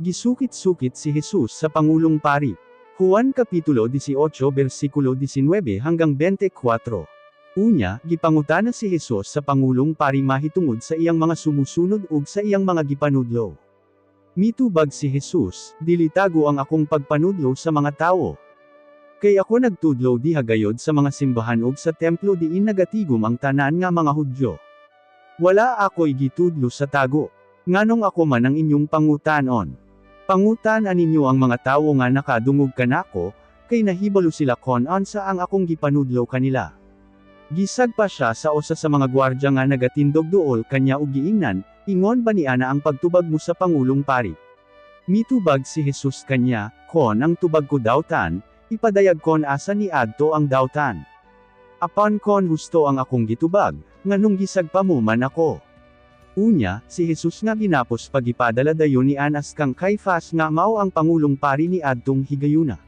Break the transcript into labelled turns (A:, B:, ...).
A: Gisukit-sukit si Jesus sa pangulong pari. Juan Kapitulo 18 versikulo 19 hanggang 24. Unya, gipangutana si Jesus sa pangulong pari mahitungod sa iyang mga sumusunod ug sa iyang mga gipanudlo. Mitubag si Jesus, "Dili tago ang akong pagpanudlo sa mga tawo. Kay ako nagtudlo diha gayod sa mga simbahan ug sa templo diin nagatigom ang tanan nga mga Hudyo. Wala ako'y gitudlo sa tago. Nganong ako man ang inyong pangutanon? Pangutan-a ninyo ang mga tawo nga nakadungog kanako, kay nahibalo sila kon unsa ang akong gipanudlo kanila." Gisagpa siya sa usa sa mga gwardya nga nagatindog duol kanya ug giingnan, "Ingon ba niana ang pagtubag mo sa pangulong pari?" Mitubag si Jesus kanya, "Kon ang tubag ko dautan, ipadayag kon asa niadto ang dautan. Apan kon husto ang akong gitubag, nganong gisagpa mo man ako?" Unya, si Jesus nga ginapos pa gipadala dayon ni Anas kang Caifas nga mao ang pangulong pari ni adtong higayuna.